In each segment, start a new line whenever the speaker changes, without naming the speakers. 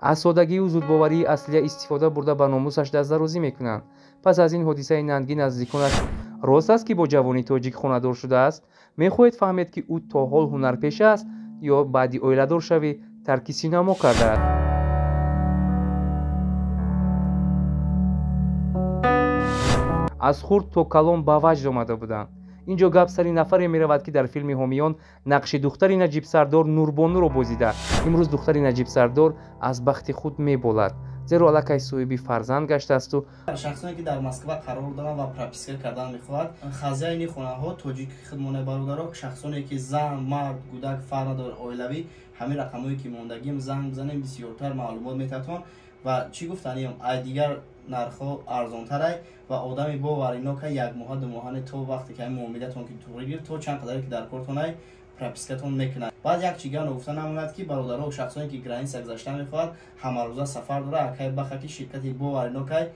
Аз содагию зудбоварии Аслия истифода бурда ба номусаш дастдарозӣ мекунанд. Пас аз ин ҳодисаи нангин наздиконаш рост аст, ки бо ҷавони тоҷик хонадор шудааст? Мехоҳед фаҳмед, ки ӯ то ҳол ҳунарпеша аст ё баъди оиладоршавӣ тарки синамо кардааст? Аз хурд то калон ба ваҷд омада буданд. Ин ҷо гап сари нафаре меравад, ки дар филми Ҳомиён нақши духтари Наҷиб Сардор Нурбонуро бозида. Имрӯз духтари Наҷиб Сардор аз бахти худ меболад, зеро аллакай соҳиби фарзанд гаштаасту.
Шахсоне, ки дар Москва қарор доранд ва прописка кардан мехоҳад, хазяини хонаҳо тоҷики худмона, бародаро. Шахсоне, ки зан, мард, гудак фарқ надорад, оилавӣ, ҳамин рақамҳое, ки мондагим, занг бизанем, бисёртар маълумот метатон. Ва чӣ гуфтаниям, ай дигар нархҳо арзонтарай ва одами боварино ка як моҳа, 2 моҳане, то вақте ки ҳамин муомилатон ки туғри гирифт, то чанд қадаре ки дар кортонай, пропискатон мекунад. Баъд як чига ногуфта намонад, ки бародаро, шахсоне, ки граница гузашта мехоҳад, ҳамарӯза сафар дора, акай баха, ки ширкати боварино кай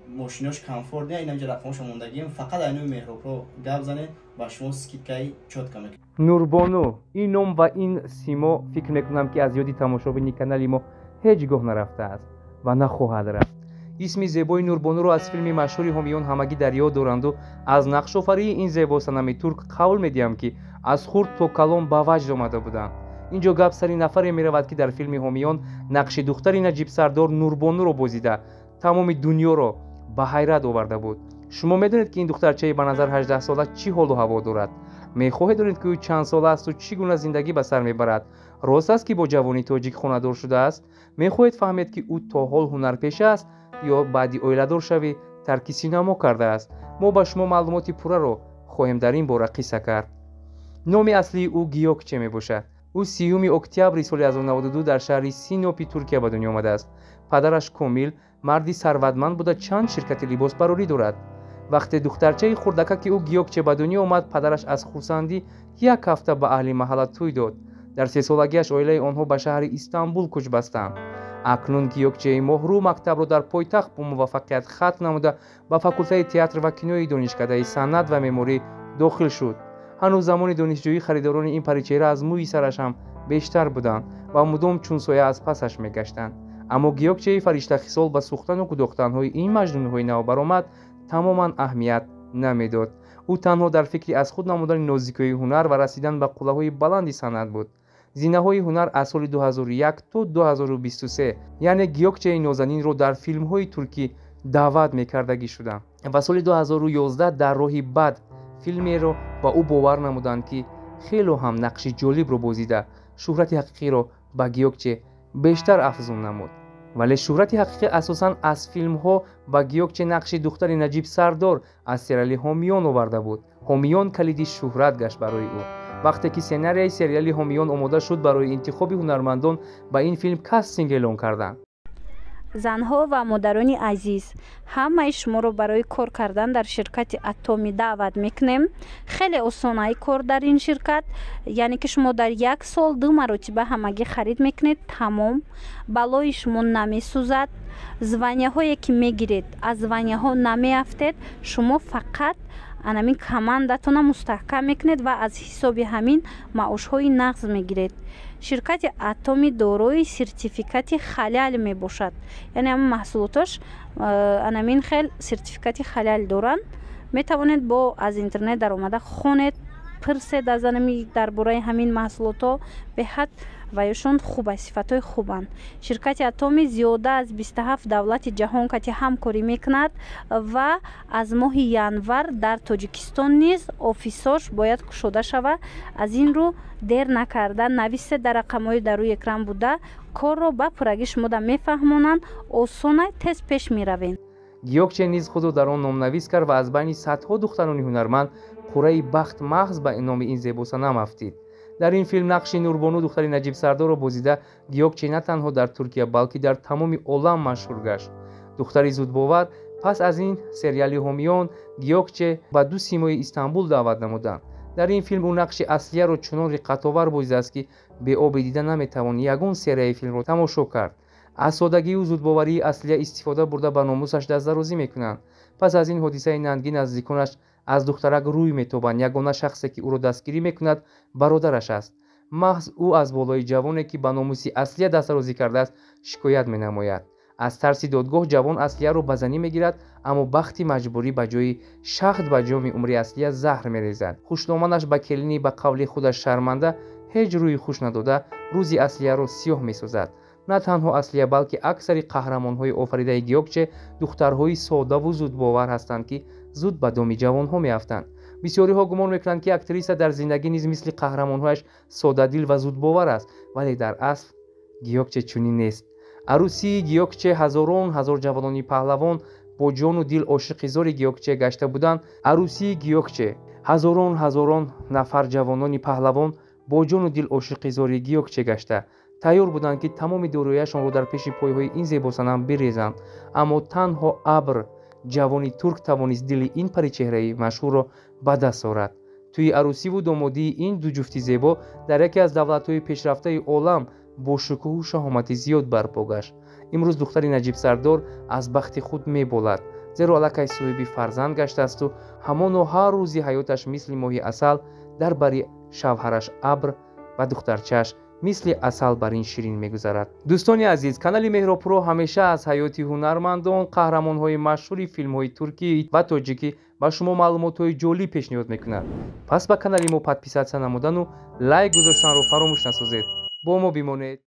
мошинош комфортный. Инамҷа рақамоша мондагием, фақат айнои Меҳробро гап занед, ба шумо скидкаи чётко мекунад.
Нурбону, ин ном ва ин симо фикр мекунам, ки аз ёди тамошобини канали мо ҳеҷ гоҳ нарафтааст ва нахоҳад рафт. Исми зебои Нурбонуро аз филми машҳури Ҳомиён ҳамагӣ дар ёд доранду. Аз нақшофарии ин зебосанами турк қавл медиҳам, ки аз хурд то калон ба ваҷд омада буданд. Ин ҷо гап сари нафаре меравад, ки дар филми Ҳомиён нақши духтари Наҷиб Сардор Нурбонуро бозида, тамоми дунёро ба ҳайрат оварда буд. Шумо медонед, ки ин духтарчаи ба назар 18сола чӣ ҳолу ҳаво дорад? Мехоҳед донед, ки ӯ чанд сола асту чӣ гуна зиндагӣ ба сар мебарад? Рост аст, ки бо ҷавони тоҷик хонадор шудааст? Мехоҳед фаҳмед, ки ӯ то ҳол ҳунарпеша аст ё баъди оиладоршавӣ тарки синамо кардааст? Мо ба шумо маълумоти пурраро хоҳем дар ин бора қисса кард. Номи аслии ӯ Гиёкче мебошад. Ӯ 30 октябри соли 1992 дар шаҳри Синопи Туркия ба дунё омадааст. Падараш Комил марди сарватманд буда, чанд ширкати либосбарорӣ дорад. Вақте духтарчаи хурдакаки ӯ Гиёкче ба дунё омад, падараш аз хурсандӣ як ҳафта ба аҳли маҳалла тӯй дод. Дар 3солагиаш оилаи онҳо ба шаҳри Истанбул кӯч бастанд. Акнун Гиёкчеи моҳрӯ мактабро дар пойтахт бо муваффақият хатм намуда, ба факултаи театр ва кинои Донишкадаи санъат ва меъморӣ дохил шуд. Ҳанӯз замони донишҷӯӣ харидорони ин паричеҳра аз мӯи сараш ҳам бештар буданд ва мудом чун соя аз пасаш мегаштанд. Аммо Гиёкчеи фариштахисол ба сӯхтану гудохтанҳои ин маҷнунҳои навбаромад тамоман аҳамият намедод. Ӯ танҳо дар фикри аз худ намудани нозикиҳои ҳунар ва расидан ба қуллаҳои баланди санъат буд. Зинаҳои ҳунар аз соли 2001 то 2023, яъне Гиёкчеи нозанинро дар филмҳои туркӣ даъват мекардагӣ шуданд ва соли 2011 дар Роҳи бад филмеро ба ӯ бовар намуданд, ки хело ҳам нақши ҷолибро бозида, шӯҳрати ҳақиқиро ба Гиёкче бештар афзун намуд. Вале шӯҳрати ҳақиқӣ асосан аз филмҳо ба Гиёкче нақши духтари Наҷиб Сардор аз сериали Ҳомиён оварда буд. Ҳомиён калиди шӯҳрат гашт барои ӯ. Вақте ки сценарияи сериали Ҳомиён омода шуд, барои интихоби ҳунармандон ба ин филм кастинг эълон карданд.
Занҳо ва модарони азиз, ҳамаи шуморо барои кор кардан дар ширкати Атоми даъват мекунем. Хеле осонаи кор дар ин ширкат, яъне ки шумо дар як сол ду маротиба ҳамагӣ харид мекунед, тамом. Балои шумо намесӯзад, званияҳое ки мегиред, аз званияҳо намеафтед. Шумо фақат анамин командатона мустаҳкам мекунед ва аз ҳисоби ҳамин маошҳои нағз мегиред. Ширкати Атоми дорои сертификати халал мебошад, яъне ҳамин маҳсулотош анамин хел сертификати халал доранд. Метавонед бо аз интернет даромада хонед, пирсед аз анами дар бораи ҳамин маҳсулотҳо. Беҳад ваёшон хуб аст, сифатҳои хубанд. Ширкати Атоми зиёда аз 27 давлати ҷаҳон кати ҳамкорӣ мекунад ва аз моҳи январ дар Тоҷикистон низ офисош бояд кушода шавад. Аз ин рӯ дер накарда нависед дар рақамҳои дар рӯи экран буда, корро ба пуррагӣ шумода мефаҳмонанд. Осона, тез пеш меравем.
Гиёкче низ худро дар он номнавис кард ва аз байни садҳо духтарони ҳунарманд қуръаи бахт маҳз ба номи ин зебосанам афтид. Дар ин филм нақши Нурбону, духтари Наҷиб Сардорро бозида, Гиёкче на танҳо дар Туркия, балки дар тамоми олам машҳур гашт. Духтари зудбовар. Пас аз ин сериали Ҳомиён Гиёкче ба ду симои Истанбул даъват намуданд. Дар ин филм ӯ нақши Аслияро чунон риққатовар бозидааст, ки беоби дида наметавон ягон серияи филмро тамошо кард. Аз содагию зудбоварии Аслия истифода бурда, ба номусаш дастдарозӣ мекунанд. Пас аз ин ҳодисаи нангин наздиконаш аз духтарак рӯй метобанд. Ягона шахсе, ки ӯро дастгирӣ мекунад, бародараш аст. Маҳз ӯ аз болои ҷавоне, ки ба номуси Аслия дастрозӣ кардааст, шикоят менамояд. Аз тарси додгоҳ ҷавон Аслияро ба занӣ мегирад, аммо бахти маҷбурӣ ба ҷои шахт ба ҷоми умри Аслия заҳр мерезад. Хушноманаш ба келини ба қавли худаш шарманда ҳеҷ рӯи хуш надода, рӯзи Аслияро сиёҳ месозад. На танҳо Аслия, балки аксари қаҳрамонҳои офаридаи Гиёкче духтарҳои содаву зудбовар ҳастанд, ки зуд ба доми ҷавонҳо меафтанд. Бисёриҳо гумон мекунанд, ки актриса дар зиндагӣ низ мисли қаҳрамонҳояш содадил ва зудбовар аст, вале дар асл Гиёкче чунин нест. Арӯсии Гиёкче ҳазорон ҳазор ҷавонони паҳлавон бо ҷону дил ошиқи зори Гиёкче гашта буданд. Арӯсии Гиёкче ҳазорон ҳазорон нафар ҷавонони паҳлавон бо ҷону дил ошиқи зори Гиёкче гашта тайёр буданд, ки тамоми дорояшонро дар пеши пойҳои ин зебосанам бирезанд. Аммо танҳо Абр, ҷавони турк, тавонист дили ин паричеҳраи машҳурро ба даст орад. Тӯи арӯсиву домодии ин ду ҷуфти зебо дар яке аз давлатҳои пешрафтаи олам бо шукӯҳу шаҳомати зиёд барпо гашт. Имрӯз духтари Наҷиб Сардор аз бахти худ меболад, зеро аллакай соҳиби фарзанд гаштаасту ҳамоно ҳар рӯзи ҳаёташ мисли моҳи асал дар бари шавҳараш Абр ва духтарчааш мисли асал бар ин ширин мегузарад. Дӯстони азиз, канали Меҳробпуро ҳамеша аз ҳаёти ҳунармандон, қаҳрамонҳои машҳури филмҳои туркӣ ва тоҷикӣ ба шумо маълумотҳои ҷолиб пешниҳод мекунад. Пас ба канали мо подписаться намудану лайк гузоштанро фаромӯш насозед. Бо мо бимонед.